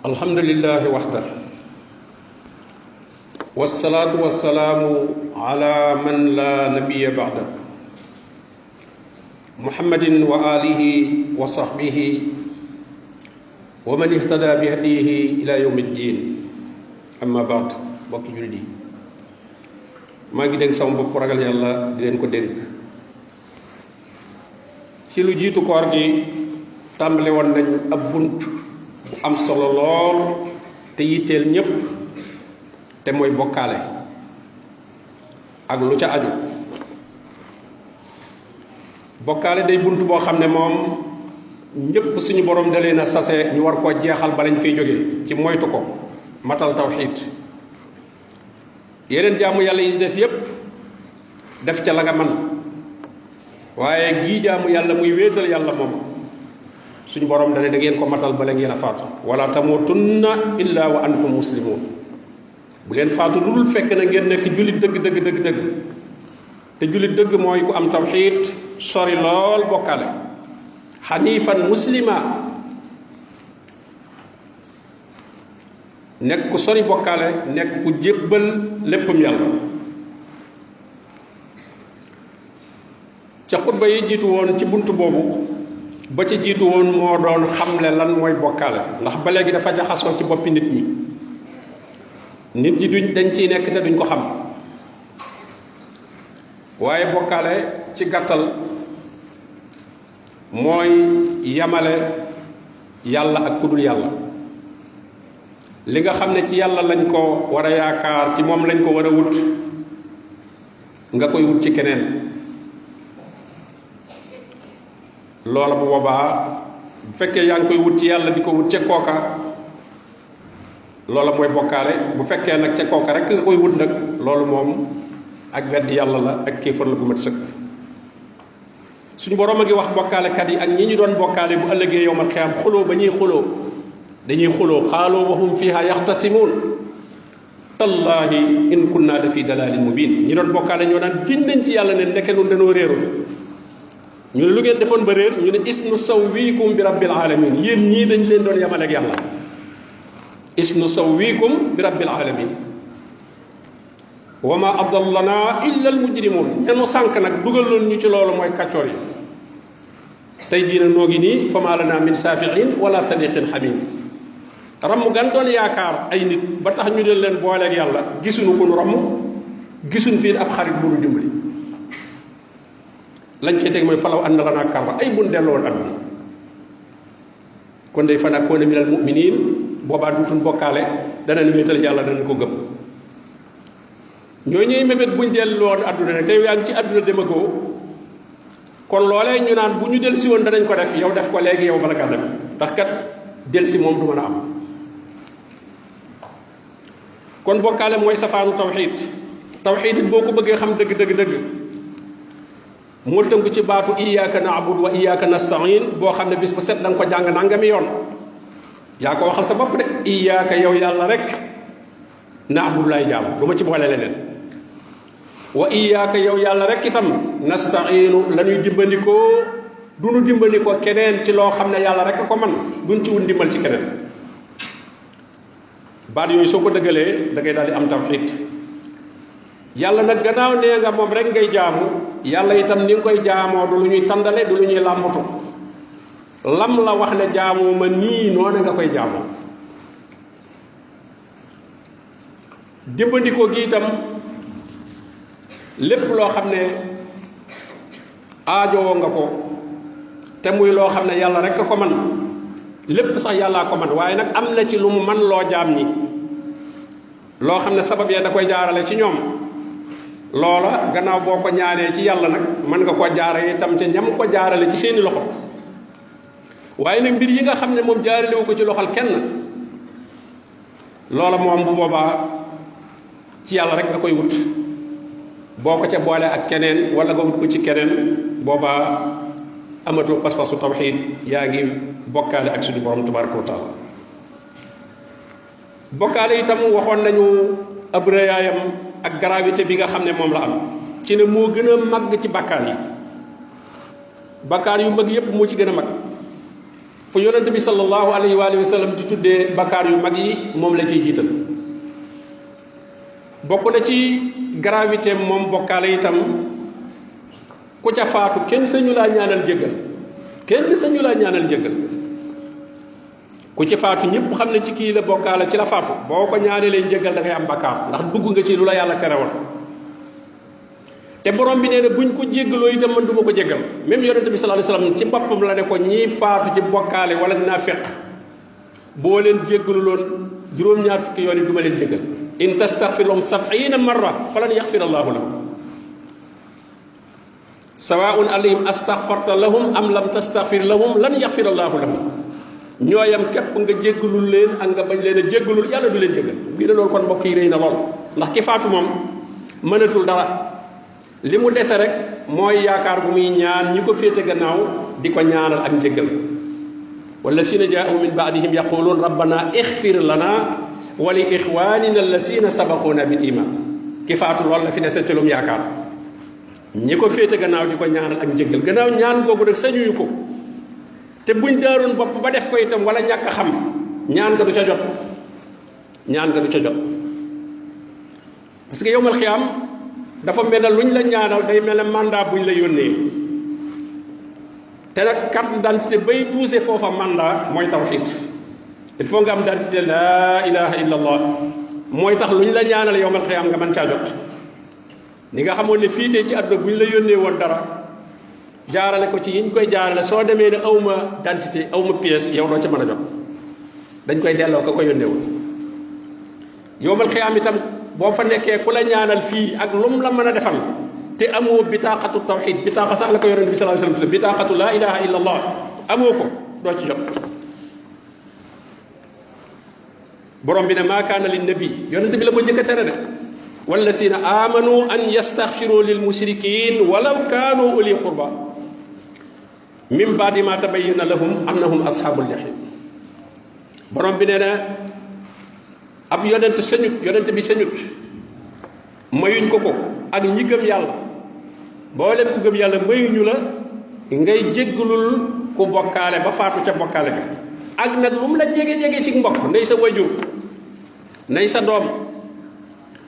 الحمد لله وحده والصلاة والسلام على من لا نبي بعده محمد وآله وصحبه ومن اهتدى بهديه إلى يوم الدين أما بعد بوك جولدي ما ngi denk sama bop ragal yalla di len ko denk ci lu jitu koor gi tambale won nañ ab buntu bu am solo lool te yitteel ñépp te mooy bokkaale ak lu ca aju bokkaale day buntu boo xam ne moom ñépp suñu borom da leen a sase ñu war koo jeexal ba lañ fiy jóge ci moytu ko matal tawxiid yeneen jaamu yàlla yi des yépp def ca la nga man waaye gii jaamu yàlla muy wéetal yàlla moom suñu borom dane da ngeen ko matal bala ngeen a faatu wala tamutunna illa wa antum muslimun bu leen faatu lu dul fekk na ngeen nekk julit dëgg dëgg dëgg dëgg te julit dëgg mooy ku am tawxiid sori lool bokkaale xanifan muslima nekk ku sori bokkaale nekk ku jébbal léppam yàlla ca xutba yi jiitu woon ci buntu boobu ba ci jiitu woon moo doon xamle lan mooy bokkaale ndax ba léegi dafa jaxasoo ci boppi nit ñi duñ dañ ciy nekk te duñ ko xam waaye bokkaale ci gàttal mooy yamale yàlla ak kudul yàlla li nga xam ne ci yàlla lañ ko war a yaakaar ci moom lañ ko war a wut nga koy wut ci keneen loola bu boobaa bu fekkee yaa ngi koy wut ci yàlla di ko wut ca kooka loola mooy bokkaale bu fekkee nag ca kooka rek nga koy wut nag loolu moom ak weddi yàlla la ak kéefar la bu mat sëkk suñu borom a ngi wax bokkaalekat yi ak ñi ñu doon bokkaale bu ëllëgee yowmal xiyaam xuloo ba ñuy xuloo dañuy xuloo xaaloo wahum fiha yaxtasimuun tallahi in kunna la fi dalalin mubin ñi doon bokkaale ñoo naan giñ nañ ci yàlla ne nekke nun dañoo réeroon ñu ne lu ngeen defoon ba réer ñu ne isnu sawwikum bi rabbil alamin yéen ñii dañ leen doon yamaleeg yàlla isnu sawwikum bi rabbil alamin wa ma adallana illa al mujrimun ñenu sànk nag dugal loon ñu ci loolu mooy kàccoor yi tey jii nag noo ngi nii fa ma lana min saafiin wala sadiqin xamim ramm gan doon yaakaar ay nit ba tax ñu del leen booleeg yàlla gisuñu ko nu ramm gisuñ fii ab xarit bu nu dimbali lañ ci teg mooy falaw anna lana karra ay bun delloo woon àdduna kon day fa nakoona minal muminin boobaa dutuñ bokkaale danañ wéetal yàlla danañ ko gëm ñoo ñuy mébét buñ delloo woon àdduna ne tey yaa ngi ci àdduna demagoo kon loolee ñu naan bu ñu del si woon danañ ko def yow def ko léegi yow bala kaa def ndax kat del si moom du mën a am kon bokkaale mooy safaanu tawxiid tawxiid it boo ko bëggee xam dëgg dëgg dëgg moo tënku ci baatu iyyaka na'budu wa iyyaka nasta'in boo xam ne bis bu set da nga ko jàng nangami yoon yaa ko waxal sa bopp de iyyaka yow yàlla rek na'budu lay jaam du ma ci boole leneen wa iyyaka yow yàlla rek itam nasta'inu la ñuy dimbandikoo du nu dimbandikoo keneen ci loo xam ne yàlla rek ko man duñ ci wut ndimbal ci keneen baat yooyu soo ko dëggalee da ngay daal di am tawxiid yàlla nag gannaaw nee nga moom rek ngay jaamu yàlla itam ni nga koy jaamoo du lu ñuy tàndale du lu ñuy làmbatu lam la wax ne jaamoo ma nii noonu nga koy jaamoo dimbandikoo gi itam lépp loo xam ne aajowoo nga ko te muy loo xam ne yàlla rek ko man lépp sax yàllaa ko man waaye nag am na ci lu mu man loo jaam ñi loo xam ne sabab ya da koy jaarale ci ñoom loola gannaaw boo ko ñaanee ci yàlla nag mën nga koo jaarale itam ca ñam ko jaarale ci seeni loxo waaye nag mbir yi nga xam ne moom jaaralewu ko ci loxol kenn loola moom bu boobaa ci yàlla rek nga koy wut boo ko ca boole ak keneen wala nga wut ko ci keneen boobaa amatoo pas-pasu tawxiid yaa ngi bokkaale ak suñu borom tabaraka wa taala bokkaale itam waxoon nañu ab rëyaayam ak gravité bi nga xam ne moom la am ci ne moo gën a màgg ci bakkaar yi bakkaar yu mag yépp moo ci gën a mag fu yonente bi sallallahu alayhi wa sallam di tuddee bakkaar yu mag yi moom la ciy jiital bokk na ci gravité moom bokkaale itam ku ca faatu kenn sañu laa ñaanal jéggal kenn sañu laa ñaanal jéggal ku ci faatu ñëpp xam ne ci kii la bokkaale ci la faatu boo ko ñaanalee njéggal da ngay am bakkaar ndax dugg nga ci lu la yàlla terewoon te borom bi nee na buñ ko jéggaloo itam man duma ko jéggal même yonente bi sallallahu alayhi wasallam ci boppam la ne ko ñii faatu ci bokkaale wala naafiq boo leen jéggalu loon juróom-ñaar fukki yoon yi duma leen jéggal in tastaghfir lahum 70 marra falan yaghfir allahu lahum sawaun alayhim astaghfarta lahum am lam tastaghfir lahum lan yaghfir allahu lahum ñooyam képp nga jéggalul leen ak nga bañ leen a jéggalul yàlla du leen jéggal bii ne loolu kon mbokk yi rëy na lool ndax ki faatu moom mënatul dara li mu dese rek mooy yaakaar bu muy ñaan ñi ko féete gannaaw di ko ñaanal ak njéggal wallasina jaa'u min ba'dihim yaqulun rabbana ighfir lana wa li ikhwanina allasina sabaquna bil iman ki faatu loolu la fi dese ci lum yaakaar ñi ko féete gannaaw di ko ñaanal ak njéggal gannaaw ñaan googu rek sañuñu ko te buñ daaroon bopp ba def ko itam wala ñàkk xam ñaan nga du ca jot ñaan nga du ca jot parce que yowmal xiyaam dafa mel ne luñ la ñaanal day mel ne mandat buñ la yónnee te nag carte d'identité bay tuuse foofa mandat mooy tawhid il faut nga am d'identité laa ilaha illa allah mooy tax luñ la ñaanal yowmal xiyaam nga mën caa jot ni nga xamoon ne fii tey ci àdduna buñ la yónnee woon dara jaarale ko ci yiñ koy jaarale soo demee ne awma d'identité awma pièce yow doo ca mën a jot dañ koy delloo ka ko yónnee woon yowmal xiyaam itam boo fa nekkee ku la ñaanal fii ak lum la mën a defal te amoo bitaqatu tawhid bitaqa sax la ko yonent bi sallallahu alayhi wasallam bitaqatu la ilaha illa allah amoo ko doo ci jot borom bi ne maa kaana lin nabi yonent bi la ko njëkk a tere de wallasina amanu an yastaghfiru lil mushrikin walaw kaanu uli qurba min baadi ma tabayyana lahum annahum ashabul jahim borom bi nee na ab yonent sañut yonent bi sañut mayuñ ko ak ñi gëm yàlla boo leen ku gëm yàlla mayuñu la ngay jéggalul ku bokkaale ba faatu ca bokkaale bi ak nag lu mu la jege-jege ci mbokk ndey sa wajur nay sa doom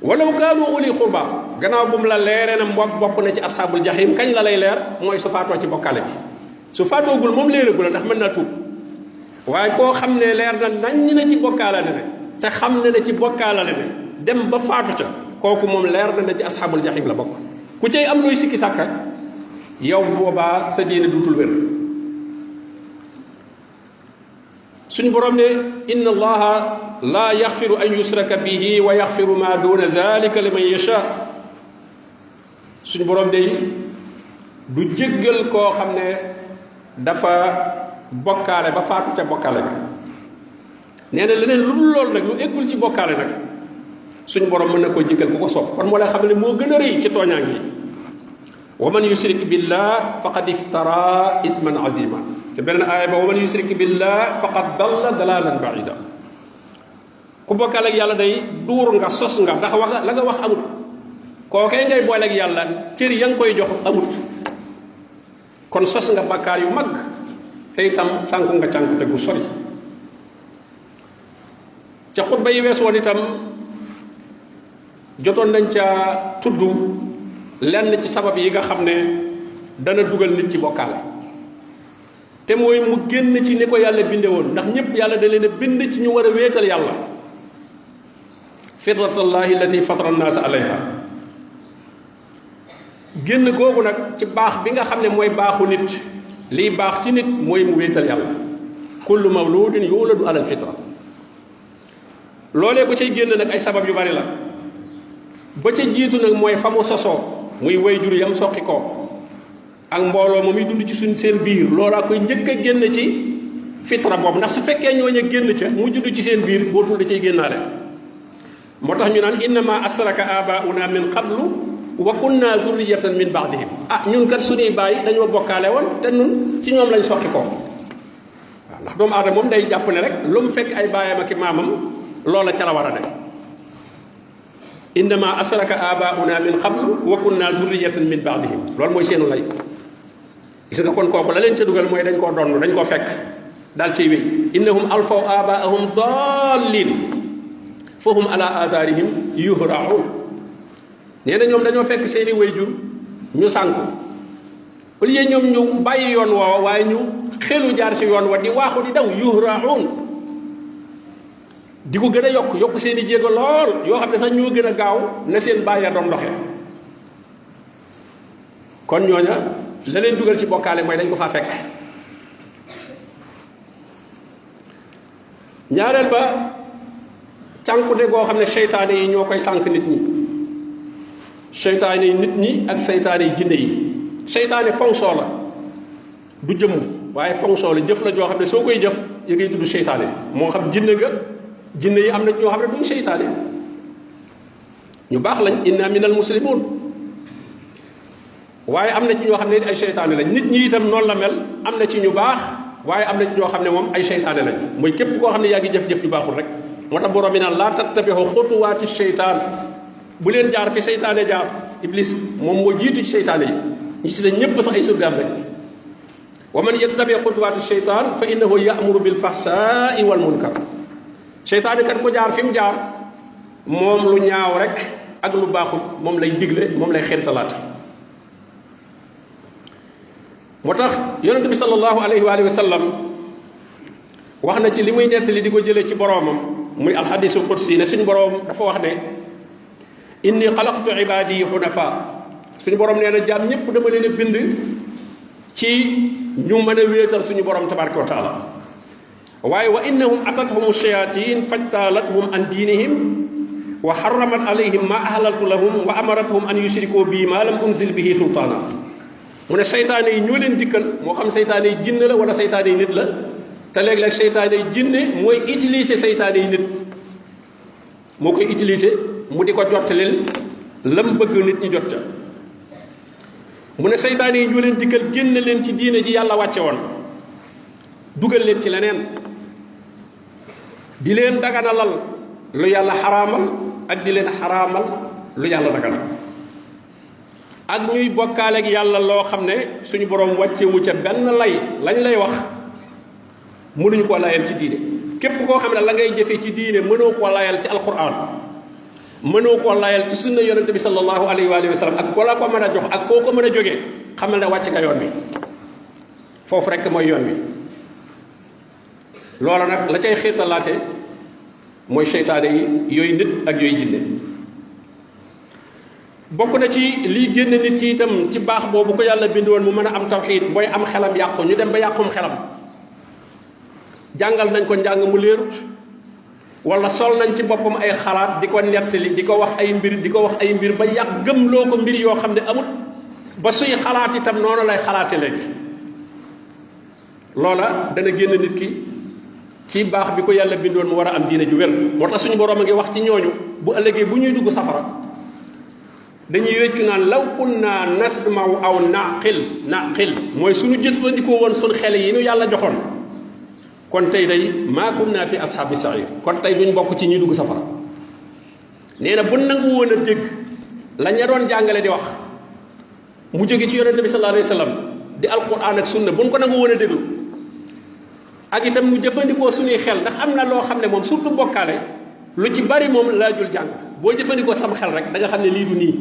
walaw kaanu uli xurba gannaaw bu mu la leeree na mbokk bokk na ci asxaabul jahim kañ la lay leer mooy su faatoo ci bokkaale bi su faatoogul moom léeragul la ndax mën naa tuub waaye koo xam ne leer na nañ na ci bokkaale ne te xam ne ci bokkaale ne dem ba faatu ca kooku moom leer na ci asxaabul jahim la bokk ku cay am looy sikki sàkka yow boobaa sa diine duutul wér suñu borom ne inna allaha la yaxfiru an yusraka bihi wa yaxfiru ma duna dalika liman yasha suñu borom day du jéggal koo xam ne dafa bokkaale ba faatu ca bokkaale bi nee na leneen lu dul loolu nag lu eggul ci bokkaale nag suñu borom mën na koo jéggal ku ko soob kon moo lay xam ne moo gën a rëy ci tooñaa ngi wa man yushrik billah faqad iftara isman azima te beneen aaya ba wa man yushrik billah faqad dalla dalalan baida ku bokkaale ak yàlla day duur nga sos nga ndax wax la nga wax amut kookee ngay boole ak yàlla cër ya nga koy jox amut kon sos nga bakkaar yu mag te itam sànku nga cànku te gu sori ca xutba yi wees woon itam jotoon nañ ca tudd lenn ci sabab yi nga xam ne dana dugal nit ci bokkaale te mooy mu génn ci ni ko yàlla binde woon ndax ñëpp yàlla da leen a bind ci ñu war a wéetal yàlla fitratallahi allati fatara nnaasa alayha génn googu nag ci baax bi nga xam ne mooy baaxu nit liy baax ci nit mooy mu wéetal yàlla kullu mawludin yuladu ala alfitra loolee ko cay génn nag ay sabab yu bari la ba ca jiitu nag mooy fa mu sosoo muy way jur yam soqi ko ak mbooloo ma muy dund ci suñ seen biir loolaa koy njëkk a génn ci fitra boobu ndax su fekkee ñooñu génn ca mu judd ci seen biir bootul da cay génnaale moo tax ñu naan innama asraka abauna min qablu wa kunna zurriyatan min ba'dihim ñun kat suñuy bàyyi dañoo bokkaale woon te ñun ci ñoom lañ soqi ko waaw ndax doomu aadama moom day jàpp ne rek lu mu fekk ay baayam ak maamam loola ca la war a def innama asraka abauna min qablu wa kunna zurriyatan min ba'dihim loolu mooy seenu lay gis nga kon kooku la leen ca dugal mooy dañ koo donn dañ koo fekk daal cay wéy innahum alfaw abaahum dallin fahum ala atharihim yuhraun nee na ñoom dañoo fekk seeni wayjur ñu sànku au lieu ñoom ñu bàyyi yoon woowa waaye ñu xelu jaar ci yoon wa di waaxu di daw yuhraun di ko gën a yokk seeni jéego lool yoo xam ne sax ñoo gën a gaaw na seen bàyyi doon doxe kon ñooña la leen dugal ci bokkaale mooy dañ ko faa fekk ñaareel ba cànkute goo xam ne seytaane yi ñoo koy sànk nit ñi seytaane yi nit ñi ak seytaane yi jinne yi seytaane fonction la du jëmm waaye fonction la jëf la joo xam ne soo koy jëf ya ngay tudd seytaane moo xam jinne nga jinne yi am na ñoo xam ne duñ seytaane ñu baax lañ inna minal muslimun waaye am na ci ñoo xam ne ay seytaane lañ nit ñi itam noonu la mel am na ci ñu baax waaye am na ci ñoo xam ne moom ay seytaane lañ mooy képp koo xam ne yaa ngi jëf-jëf yu baaxul rek moo tax borom bi naan laa tattabi'u xutuwaati seytaan bu leen jaar fi seytaane jaar iblis moom moo jiitu ci seytaane yi ñi ci la ñëpp sax ay surgaam rek wa man yattabi xutuwaati seytaan fa innahu ya'muru bil fahsaa'i wal munkar seytaane kat ko jaar fi mu jaar moom lu ñaaw rek ak lu baaxul moom lay digle moom lay xeentalaat moo tax yonent bi sallallahu alayhi wa sallam wax na ci li muy nettali di ko jëlee ci boroomam muy alxadisul qudsi ne suñu boroom dafa wax ne inni xalaqtu ibadi xunafa suñu boroom nee na jaam ñëpp dama leen a bind ci ñu mën a wéetal suñu boroom tabaraka wa taala waaye wa innahum atathum shayatin fajtalathum an diinihim wa xaramat alayhim ma ahlaltu lahum wa amarathum an yushrikoo bii ma lam unzil bihi sultaana mu ne seytaane yi ñoo leen dikkal moo xam seytaane yi jinne la wala seytaane yi nit la te léeg-léeg seytaane yi jinne mooy utiliser seytaane yi nit moo koy utiliser mu di ko jottaleel lam bëgg nit ñi jot ca mu ne seytaane yi ñoo leen dikkal génne leen ci diine ji yàlla wàcce woon dugal leen ci leneen di leen daganalal lu yàlla xaraamal ak di leen xaraamal lu yàlla daganal ak ñuy bokkaaleeg yàlla loo xam ne suñu borom wàccewu ca benn lay lañ lay wax mënuñu koo layal ci diine képp koo xam ne la ngay jëfee ci diine mënoo koo layal ci alquran mënoo koo layal ci sunna yonente bi sallallahu alayhi wa sallam ak wala ko mën a jox ak foo ko mën a jógee xamal ne wàcc nga yoon wi foofu rek mooy yoon wi loola nag la cay xiirtalaate mooy seytaane yi yooyu nit ak yooyu jinne bokk na ci lii génn nit ki itam ci baax boobu ko yàlla bind woon mu mën a am tawxiid mooy am xelam yàqu ñu dem ba yàqum xelam jàngal nañ ko njàng mu leerut wala sol nañ ci boppam ay xalaat di ko nettali di ko wax ay mbir ba yàq gëmloo ko mbir yoo xam ne amut ba suy xalaat itam noonu lay xalaate léegi loola dana génn nit ki ci baax bi ko yàlla bindoon mu war a am diine ju wér moo tax suñu borom a ngi wax ci ñooñu bu ëllëgee bu ñuy dugg safara dañuy rëccu naan law kunna nasmaw aw naqil mooy suñu jëfandikoo woon suñu xel yi nu yàlla joxoon kon tey day maa kunna fi ashaabi sair kon tey duñ bokk ci ñuy dugg safara nee na bu nangu woon a dégg la ña doon jàngale di wax mu jóge ci yonente bi sallallahu alayhi wa sallam di alquran ak sunna buñ ko nangu woon a déglu ak itam ñu jëfandikoo suñuy xel ndax am na loo xam ne moom surtout bokkaale lu ci bari moom laajul jàng boo jëfandikoo sam xel rek da nga xam ne lii du nii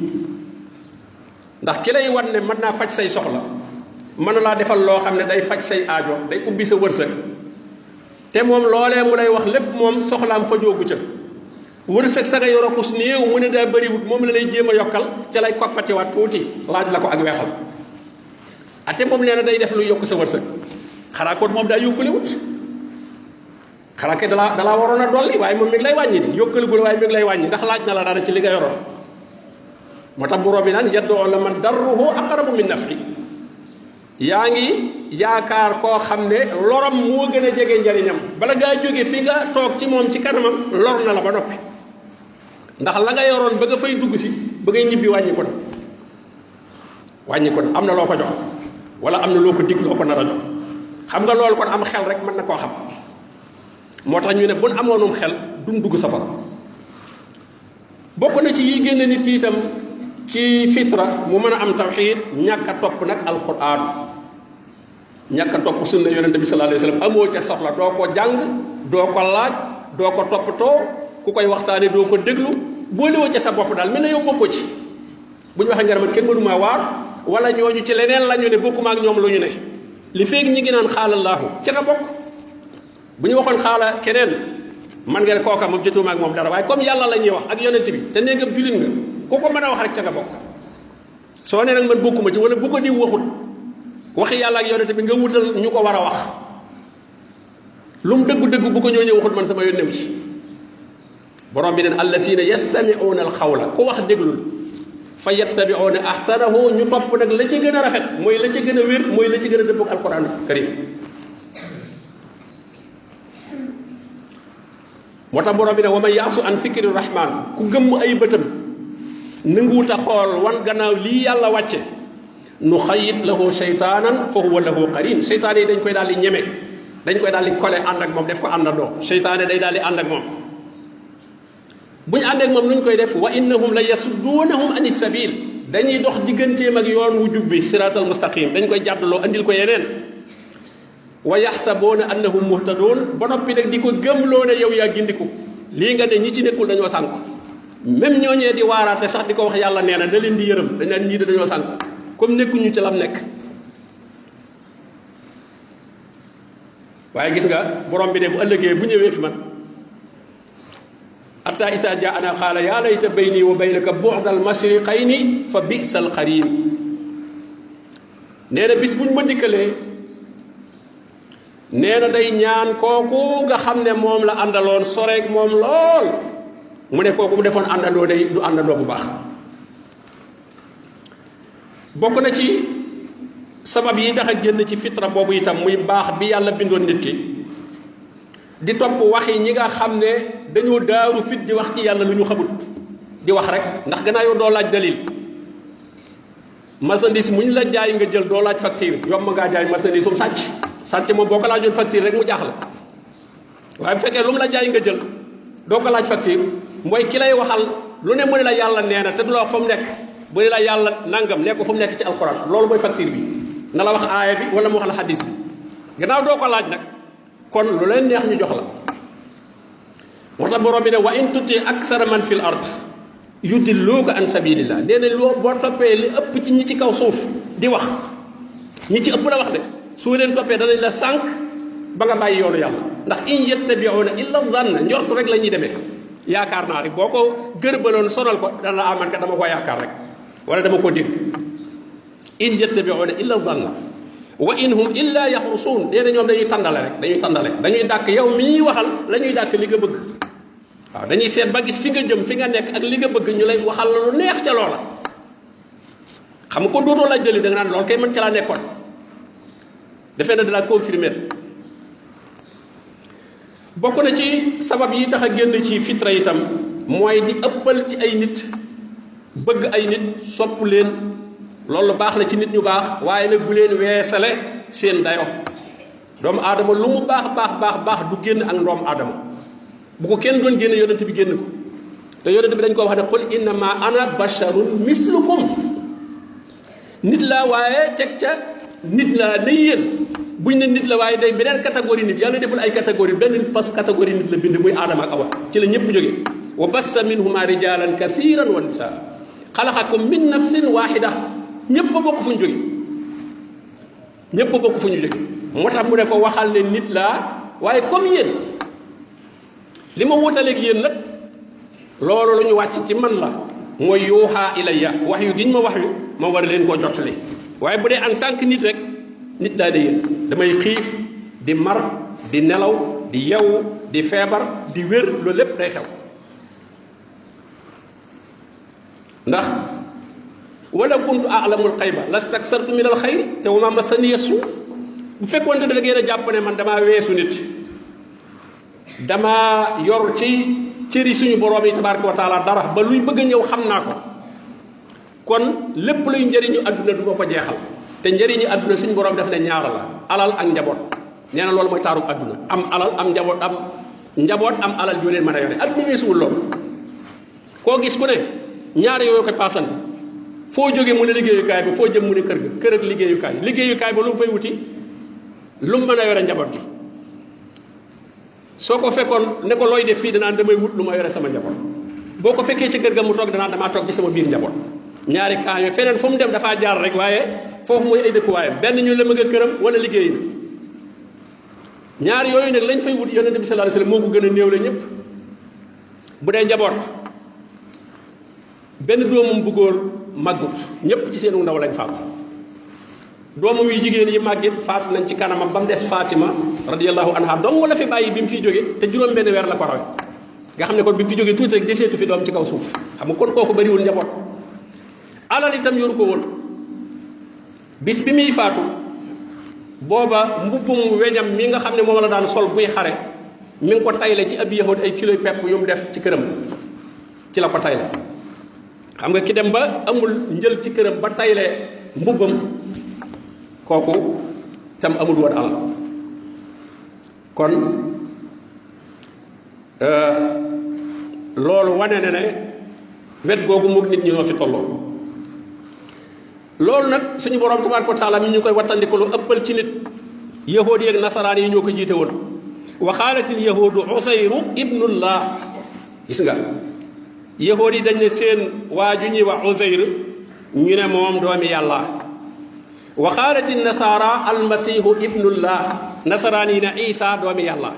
ndax ki lay wan ne mën naa faj say soxla mën na laa defal loo xam ne day faj say aajo day ubbi sa wërsëg te moom loolee mu lay wax lépp moom soxlaam fajoogu ca wërsëg sa nga yoro kus néew mu ne daa bëriwut moom la lay jéem a yokkal ca lay koppatiwaat tuuti laaj la ko ak weexal ate moom nee na day def lu yokk sa wërsëg xanaa kon moom daa yokkulewut xanaa kay dalaa waroon a dolli waaye moom mi ngi lay wàññi di yokkaligul waaye mi ngi lay wàññi ndax laaj na la dara ci li nga yoroon moo tax borom bi naan yaddoo la man darruhu aqrabu min naf'i yaa ngi yaakaar koo xam ne loram moo gën a jege njariñam bala ngaa jóge fi nga toog ci moom ci kanamam lor na la ba noppi ndax la nga yoroon ba nga fay dugg si ba ngay ñibbi wàññi ko am na loo ko jox wala am na loo ko dig loo ko nar a jox xam nga loolu kon am xel rek mën na koo xam moo tax ñu ne buñ amoonum xel duñ dugg safara bokk na ci yi génn nit ki itam ci fitra mu mën a am tawxiid ñàkk a topp nag alquran ñàkk a topp sunna yonente bi sallallahu alayhi wasallam amoo ca soxla doo ko jàng doo ko laaj doo ko toppatoo ku koy waxtaane doo ko déglu boolewoo ca sa bopp daal mel na yow bokkoo ci bu ñu waxee nga man kenn mënumaa waar wala ñooñu ci leneen la ñu ne bokkuma ak ñoom lu ñu ne li feeg ñi ngi naan xaalallaahu ca nga bokk bu ñu waxoon xaala keneen man nga ne kooka moom jotuma ak moom dara waaye comme yàlla la ñuy wax ak yonent bi te nee nga julit nga ku ko mën a wax rek ca nga bokk soo nee nag man bokkuma ci wala bu ko diw waxut waxi yàlla ak yonent bi nga wutal ñu ko war a wax lu mu dëggu-dëggu bu ko ñoo ñëw waxut man sama yónnew ci borom bi neen allasina yastami'una alxawla ku wax déglul fa yattabi'una ahsanahu ñu topp nag la ci gën a rafet mooy la ci gën a wér mooy la ci gën a dëppoo ak alquran karim moo tax borom bi ne wa man yaasu an fikri rahman ku gëmm ay bëtam nanguwut a xool wan gannaaw lii yàlla wàcce nu xayit lahu seytaanan fa huwa lahu qarin seytaane yi dañ koy daal di ñeme dañ koy daal di kole ànd ak moom def ko àndandoo seytaane day daal di ànd ak moom bu ñu ànd ak moom nu ñu koy def wa innahum la yasudduunahum ani sabil dañuy dox digganteem ak yoon wu jub bi siraatal mustaqim dañ koy jàddaloo andil ko yeneen wa yaxsabuuna annahum muhtadoon ba noppi nag di ko gëmloo ne yow yaa gindiku lii nga ne ñi ci nekkul dañoo sànk même ñooñee di waaraate sax di ko wax yàlla nee na da leen di yërëm dañ naan ñii de dañoo sànk comme nekkuñu ci lam nekk waaye gis nga borom bi ne bu ëllëgee bu ñëwee fi man hatta isa jaana qaala yaa layta bayni wa baynaka bu'dal mashriqayni fa bi'sal qarin nee na bis buñ ma dikkalee nee na day ñaan kooku nga xam ne moom la àndaloon soreeg moom lool mu ne kooku mu defoon àndandoo day du àndandoo bu baax bokk na ci sabab yi tax a génn ci fitra boobu itam muy baax bi yàlla bindoon nit ki di topp waxi ñi nga xam ne dañoo daaru fit di wax ci yàlla lu ñu xamut di wax rek ndax gannaaw yow doo laaj dalil marchandise muñ la jaay nga jël doo laaj facture yomb ngaa jaay marchandise sàcc moom boo ko laajoon facture rek mu jaaxle waaye bu fekkee lu mu la jaay nga jël doo ko laaj facture mooy ki lay waxal lu ne mu ne la yàlla nee na te du la wax fa mu nekk bu ne la yàlla nangam nekk fa mu nekk ci alxuraan loolu mooy facture bi na la wax aaya bi wala mu wax la xadis bi gannaaw doo ko laaj nag kon lu leen neex ñu jox la moo tax borom bi ne wa in tuti aksara man fil ard yudilluuka an sabilillah nee na loo boo toppee li ëpp ci ñi ci kaw suuf di wax ñi ci ëpp la wax de soo leen toppee danañ la sànq ba nga bàyyi yoonu yàlla ndax in yattabi'una illa zanna njort rek la ñuy demee yaakaar naa rek boo ko gërbaloon sonal ko dana la aman ka dama ko yaakaar rek wala dama ko dégg in yattabi'una illa zanna wa in hum illa yaxrusuun nee na ñoom dañuy tàndale rek dañuy dàkk yow mi ñuy waxal la ñuy dàkk li nga bëgg waaw dañuy seet ba gis fi nga jëm fi nga nekk ak li nga bëgg ñu lay waxal lu neex ca loola xam nga ko dootoo laaj dali da nga naan loolu kay mën ca laa nekkoon defee na dala confirmer bokk na ci sabab yi tax a génn ci fitra itam mooy di ëppal ci ay nit bëgg ay nit sopp leen loolu baax na ci nit ñu baax waaye nag bu leen weesale seen dayo doomu aadama lu mu baax du génn ak ndoom aadama bu ko kenn doon génn yonent bi génn ko te yonent bi dañ ko wax ne qul innama ana basharun mislukum nit laa waaye teg ca nit laa ne yéen buñ ne nit la waaye day beneen catégorie nit yàlla deful ay catégorie benn pas catégorie nit la bind muy aadama ak awa ci la ñëpp jógee wa bassa minhuma rijalan kasiran wa nisaa xalaqakum min nafsin waxida ñëpp a bokk fu ñu jóge ñëpp a bokk fu ñu jóge moo tax mu ne ko waxal ne nit laa waaye comme yéen li ma wutaleeg yéen nag loolu la ñu wàcc ci man la mooy yuuxaa ilayya wax yu giñ ma wax yu ma war leen koo jottali waaye bu dee en tant que nit rek nit daa de yéen damay xiif di mar di nelaw di yewu di feebar di wér loolu lépp day xew ndax wala kuntu a'lamul xayba lastaksartu min al xayri te wa ma masaniya suu bu fekkoon te da ngeen a jàpp ne man damaa weesu nit dama yor ci cëri suñu borom yi tabaraka wa taala dara ba luy bëgg a ñëw xam naa ko kon lépp luy njëriñu adduna du ma ko jeexal te njëriñu adduna suñu borom def ne ñaar la alal ak njaboot nee na loolu mooy taarub adduna am alal am njaboot am alal ju leen mën a yore adduna weesuwul loolu koo gis ku ne ñaar yooyu koy paasante foo jógee mu ne liggéeyukaay ba foo jëm mu ne kër ga kër ak liggéeyukaay ba lu mu fay wuti lu mën a yore njaboot gi soo ko fekkoon ne ko looy def fii danaan damay wut lu ma yore sama njaboot boo ko fekkee ci kër ga mu toog danaan damaa toog ci sama biir njaboot ñaari camp yooyu feneen fu mu dem dafaa jaar rek waaye foofu mooy ay dëkkuwaayam benn ñu la mëgg a këram wala liggéey na ñaar yooyu nag lañ fay wut yonente bi sallallahu alayhi wasallam moo ko gën a néew la ñëpp bu dee njaboot benn doomam bu góor màggut ñëpp ci seenu ndaw lañ faatu doomam yu jigéen yi màggit faatu nañ ci kanamam ba mu des Fatima radiyallahu anha dong la fi bàyyi bi mu fiy jóge te juróom benn weer la ko rawe nga xam ne kon bi mu fi jógee tuuti rek deseetu fi doom ci kaw suuf xam nga kon kooku bariwul njaboot alal itam yoru ko woon bis bi muy faatu booba mbubbum weñam mi nga xam ne moom la daan sol buy xare mi ngi ko tayle ci ab yahud ay kilo pepp yu mu def ci këram ci la ko tayle xam nga ki dem ba amul njël ci këram ba tayle mbubbam kooku tam amul woon alal kon loolu wane na ne wet googu moog nit ñi ñoo fi tolloo loolu nag suñu borom tabaraka wa taala mi ñu koy wattandiku lu ëppal ci nit yahuud yi ak nasaraan yi ñoo ko jiite woon wa xaalatil yahuudu usayru ibnullah gis nga yahuud yi dañ ne seen waa ju ñuy wax usayr ñu ne moom doomi yàlla wa xaalatil nasaara almasihu ibnullah nasaraan yi ne isa doomi yàlla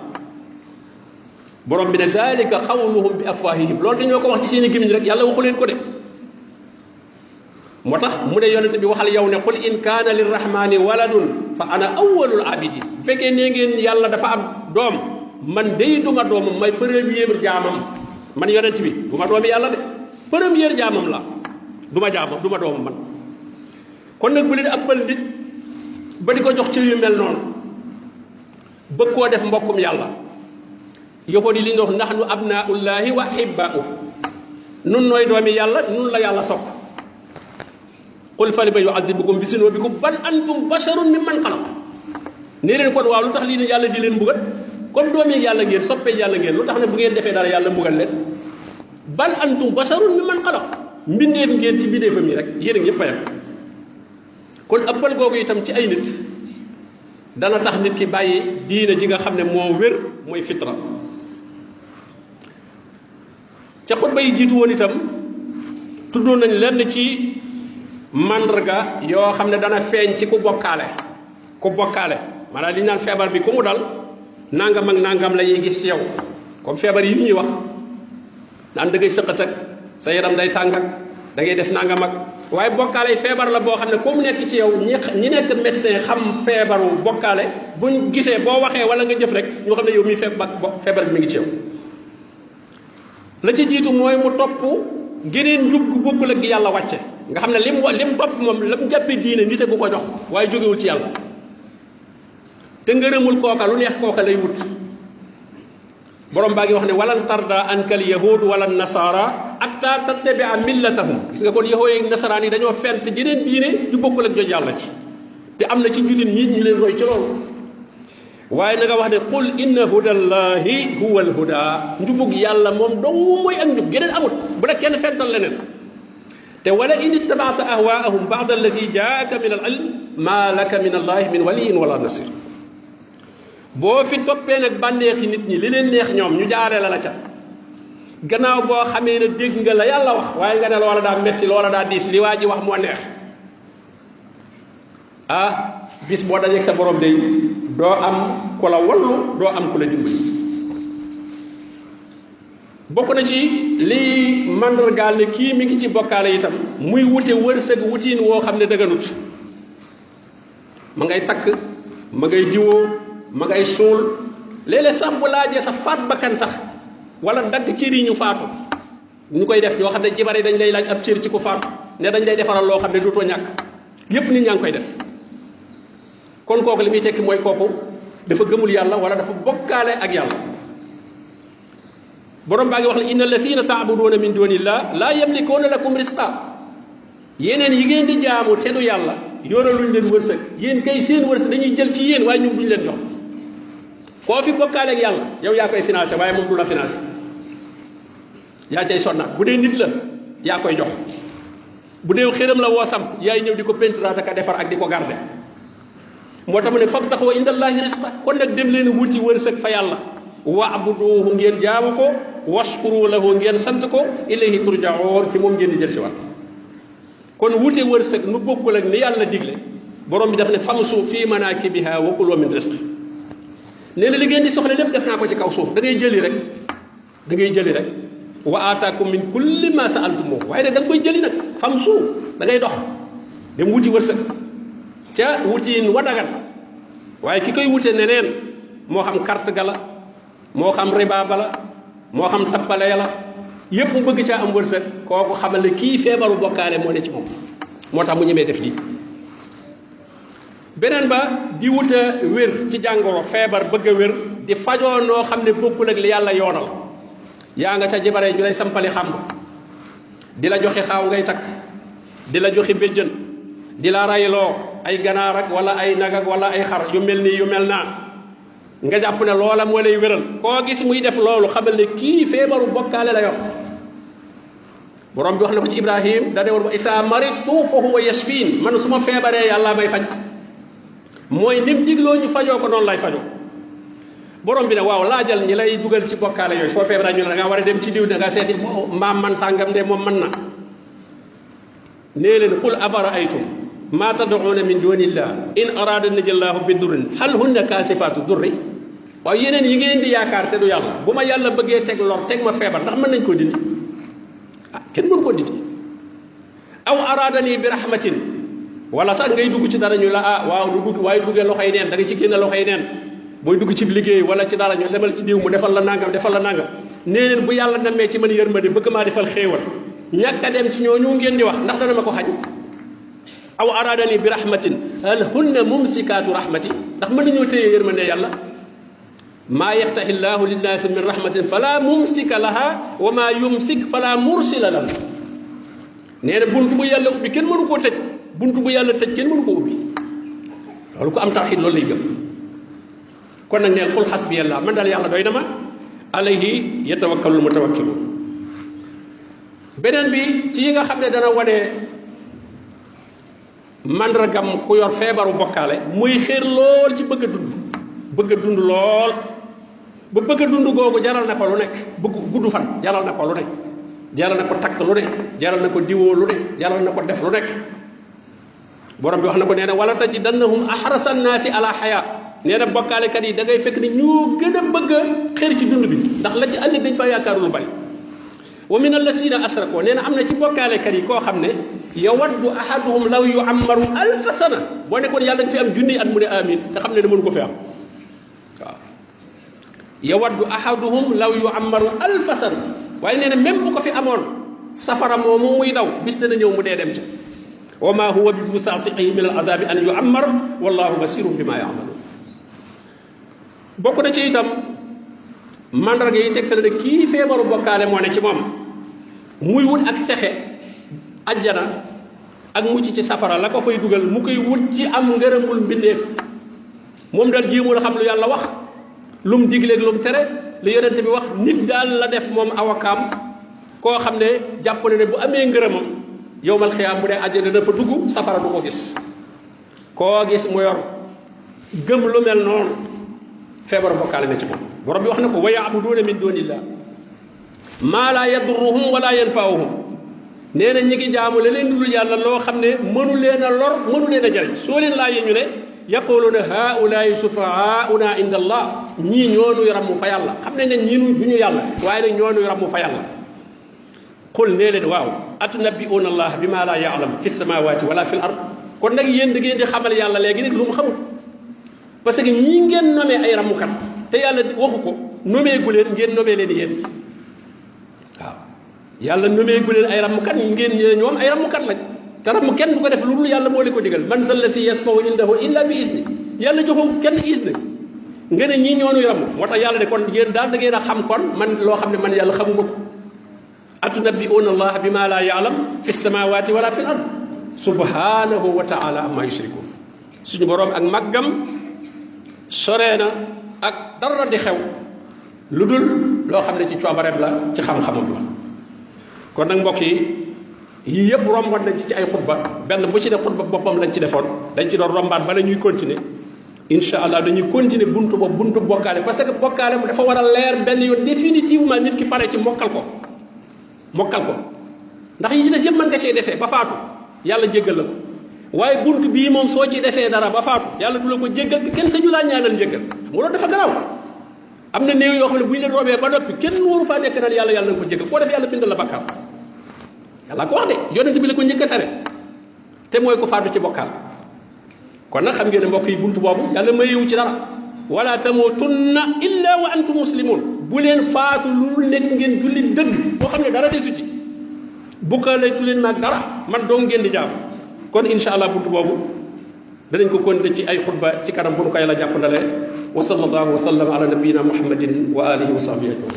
borom bi ne zalika xawluhum bi afwahihim loolu dañoo ko wax ci seen i gémmiñ rek yàlla waxu leen ko de moo tax mu ne yonente bi waxal yow ne qul in kaana lirrahmani waladun fa ana awwalul abidin bu fekkee nee ngeen yàlla dafa am doom man day duma doomam may premier jaamam man yonente bi duma doomi yàlla de premier jaamam la duma doomam man kon nag bu leen ëppal nit ba di ko jox cër yu mel noonu bëgg koo def mbokkum yàlla yoxoon yi li ñu wax nahnu abnaullahi wa ahibba'u nun nooy doomi yàlla nun la yàlla sopp qul fa lima yu'adhibukum bi sunubikum bal antum basharun mimman xalaq nee leen kon waaw lu tax lii ne yàlla di leen mbugal comme doomi yàlla ngeen soppee yàlla ngeen lu tax ne bu ngeen defee dara yàlla mbugal leen bal antum basharun mimman xalaq mbindeef ngeen ci mbindeefam yi rek yéen a ñëpp a yem kon ëppal googu itam ci ay nit dana tax nit ki bàyyi diina ji nga xam ne moo wér mooy fitra ca xutba yi jiitu woon itam tuddoon nañ lenn ci mandarga yoo xam ne dana feeñ ci ku bokkaale maanaam li ñu naan feebar bi ku mu dal nangam ak nangam la ñuy gis ci yow comme feebar yi ñuy wax naan da ngay sëqat ak sa yaram day tàng ak da ngay def nangam ak waaye bokkaale feebar la boo xam ne ku mu nekk ci yow ñi nekk médecin xam feebaru bokkaale buñ gisee boo waxee wala nga jëf rek ñoo xam ne yow mii feebar bi mi ngi ci yow la ci jiitu mooy mu topp geneen njub gu bokkul ak gi yàlla wàcce nga xam ne lim topp moom lam jàppe diine nite gu ko jox waaye jógewul ci yàlla te ngërëmul kooka lu neex kooka lay wut borom baa ngi wax ne walan tarda ankal yahud wala nasara hatta tattabia millatahum gis nga kon yahud ak nasaraan yi dañoo fent jeneen diine yu bokkul ak joj yàlla ci te am na ci jullit ñi ñu leen roy ci loolu waaye na nga wax ne qul inna hudallahi huwa alhuda njubug yàlla moom dong mooy ak njub geneen amut bu la kenn fental leneen te wala in ittabaata ahwaahum ba'da allazi jaaka min al ilm ma laka min allahi min waliyin wala nasir boo fi toppee nag bànneexi nit ñi li leen neex ñoom ñu jaaree la ca gannaaw boo xamee ne dégg nga la yàlla wax waaye nga ne loola daa metti loola daa diis li waa ji wax moo neex ah bis boo dajeeg sa borom day doo am ku la wallu doo am ku la dimbali bokk na ci lii mandargaal ne kii mi ngi ci bokkaale itam muy wute wërsëg wutiin woo xam ne dëgganut ma ngay takk ma ngay diwoo ma ngay suul léeg-léeg sax bu laajee sax faat bakkan sax wala dagg cër yi ñu faatu ñu koy def ñoo xam ne jibar yi dañ lay laaj ab cër ci ku faatu ne dañ lay defaral loo xam ne dootoo ñàkk yépp nit ñaa ngi koy def kon kooku li muy tekki mooy kooku dafa gëmul yàlla wala dafa bokkaale ak yàlla borom baa ngi wax ne inna lasina taabuduuna min dunillah laa yamlikuuna lakum risqa yeneen yi ngeen di jaamu te du yàlla yoraluñ leen wërsëg yéen kay seen wërsëg dañuy jël ci yéen waaye ñun duñ leen jox koo fi bokkaale ak yàlla yow yaa koy financé waaye moom du la financé yaa cay sonnaat bu dee nit la yaa koy jox bu dee xëram la woo samp yaay ñëw di ko peinturate ak a defar ak di ko garde moo tax mu ne fabtaxu indallahi risqa kon nag dem leen wuti wërsëg fa yàlla waabuduhu ngeen jaamu ko washkuru lahu ngeen sant ko ilayhi turjaoon ci moom ngeen di jël si waat kon wute wërsëg nu bokkul ak ni yàlla digle borom bi daf ne famsu fi manakibiha wa kulu min rizqi nee na li ngeen di soxla lépp def naa ko ci kaw suuf da ngay jëli rek wa aataakum min kulli ma saaltum waaye nag da nga koy jëli nag famsu da ngay dox dem wuti wërsëg ca wutiin wa dagan waaye ki koy wute neneen moo xam carte ga la moo xam riba ba la moo xam tappale ya la yépp mu bëgg caa am wërsëg kooku xamal ne kii feebaru bokkaale moo ne ci moom moo tax mu ñemee def lii beneen ba di wuta wér ci jàngoro feebar bëgg a wér di fajoo noo xam ne bokkul ak li yàlla yoonal yaa nga ca jibaree ñu lay sampali xam di la joxe xaaw ngay takk di la joxe béjjën di la rayloo ay ganaar ak wala ay nag ak wala ay xar yu mel nii yu mel naa nga jàpp ne loola moo lay wéral koo gis muy def loolu xamal ne kii feebaru bokkaale la yor borom bi wax na ko ci Ibrahim da ne woon isa maritu fa huwa yashfin man su ma feebaree yàlla may faj mooy nim digloo ñu fajoo ko noonu lay fajoo borom bi ne waaw laajal ñi lay dugal ci bokkaale yooyu soo feebaree ñu ne da ngaa war a dem ci diw da ngaa seeti maam man sàngam de moom mën na nee leen qul afara aytum ma tad'una min dunillah in aradani jallahu bi durrin hal hunna kasifatu durri waaw yeneen yi ngeen di yaakaar te du yàlla bu ma yàlla bëggee teg lor teg ma feebar ndax mën nañ koo dindi ah kenn mënu koo dindi aw aradani bi rahmatin wala sax ngay dugg ci dara ñu la ah waaw du dugg waaye duggee loxoy neen da nga ci génne loxoy neen booy dugg ci liggéey wala ci dara ñu demal ci diw mu defal la nangam nee leen bu yàlla namee ci man yërmande bëgg maa defal xéewal ñàkk a dem ci ñooñu ngeen di wax ndax dana ma ko xañ aw aradani bi rahmatin hal hunna mumsikaatu rahmati ndax mën nañoo téye yërmande yàlla maa yaftahi llahu linnaasi min rahmatin fala mumsika laha wa maa yumsik fala mursila lahu nee na buntu bu yàlla ubbi kenn mënu koo tëj buntu bu yàlla tëj kenn mënu koo ubbi loolu ko am tawxiid loolu lay gëm kon nag neel qul xasbiyallah man daal yàlla doy na ma alayhi yatawakkalul mutawakkiluun beneen bi ci yi nga xam ne dana wane mandargam ku yor feebaru bokkaale muy xéer lool ci bëgg a dund lool ba bëgg a dund googu jaral na ko lu nekk bëgg gudd fan jaral na ko lu nekk jaral na ko takk lu nekk jaral na ko diwoo lu nekk jaral na ko def lu nekk borom bi wax na ko nee na wala tajidannahum ahrasa nnaasi ala xayaa nee na bokkaalekat yi da ngay fekk ni ñoo gën a bëgg a xéer ci dund bi ndax la ci andi dañ fa yaakaaru lu bari wa min allasina asrakoo nee na am na ci bokkaalekat yi koo xam ne yawaddu ahaduhum law yuammaru alfa sana boo nekkoon yàlla dañ fi am junni at mu ne amin te xam ne mënu ko fi am waaw yawaddu ahaduhum law yuammaru alfa sana waaye nee na même bu ko fi amoon safara moomu muy daw bis dana ñëw mu dee dem ca wa ma huwa bi musaasiqihi min al azabi an yuammar wallahu basirun bima yaamaluun bokk na ci itam mandarga yi tegtal ne kii feebaru bokkaale moo ne ci moom muy wut ak texe ajjana ak mucc ci safara la ko fay dugal mu koy wut ci am ngërëmul mbindeef moom daal jéemul a xam lu yàlla wax lu mu digleeg lu mu tere lu yonent bi wax nit daal la def moom awakaam koo xam ne jàpp ne bu amee ngërëmam yowmal xiyaam bu dee ajjana dafa dugg safara du ko gis koo gis mu yor gëm lu mel noonu feebaru bokkaale ne ci moom borom bi wax na ko wa yaabuduuna min dunillah maa laa yadurruhum wala yanfaahum nee na ñi ngi jaamu la leen dul yàlla loo xam ne mënu leen a lor mënu leen a jariñ soo leen laajee ñu ne yaquluuna haulaai sufaauna inda allah ñii ñoonuy ramm fa yàlla xam nañ ne ñii du ñu yàlla waaye nag ñoonuy ramm fa yàlla qul nee leen waaw atunabbiuuna allah bi ma laa yaalam fi samawati wala fi l ard kon nag yéen da ngeen di xamal yàlla léegi nag lu mu xamul parce que ñii ngeen nomee ay rammukat te yàlla waxu ko nomee gu leen ngeen nomee leen yéen waaw yàlla nomee gu leen ay rammukat ngeen ñe ñoom ay rammukat lañ te ramm kenn du ko def lu dul yàlla moo leen ko digal man zal lasi yasfahu indahu illa bi isni yàlla joxu kenn isni nga ne ñii ñoonuy ramm moo tax yàlla ne kon yéen daal da ngeen a xam kon man loo xam ne man yàlla xamuma ko atunabbi'una allah bima la ya'lam fi samawati wala fi l ard subhanahu wa taala amma yushrikun suñu boroom ak màggam soree na ak dara di xew lu dul loo xam ne ci coobareem la ci xam-xamam la kon nag mbokk yi yii yëpp romboon nañ ci ay xutba benn bu ci ne xutba boppam lañ ci defoon dañ ci doon rombaat bala ñuy continuer incha allah dañuy continuer buntu boobu buntu bokkaale parce que bokkaale mu dafa war a leer benn yoon définitivement nit ki pare ci mokkal ko ndax yi ci des yëpp mën nga cee desee ba faatu yàlla jéggal la ko waaye buntu bii moom soo ci desee dara ba faatu yàlla du la ko jéggal te kenn sañu laa ñaanal njéggal xam nga loolu dafa garaaw am na néew yoo xam ne bu ñu leen roobee ba noppi kenn waru faa nekk naan yàlla yàlla na ko jéggal koo def yàlla bindal la bakkaar yàlla ko wax de yonent bi la ko njëkk a tere te mooy ko faatu ci bokkaal kon nag xam ngeen ne mbokk yi buntu boobu yàlla mayewu ci dara wala tamutunna illa wa antum muslimun bu leen faatu lu nekk ngeen julli dëgg boo xam ne dara desu ci bukkaale tu leen maag dara man doo ngeen di jaam kon incha allah buntu boobu danañ ko continuer ci ay xutba ci kanam bu nu ko yàlla jàppandalee wa sallallahu wa sallam ala nabiyina muhammadin wa alihi wa sahbihi ajmain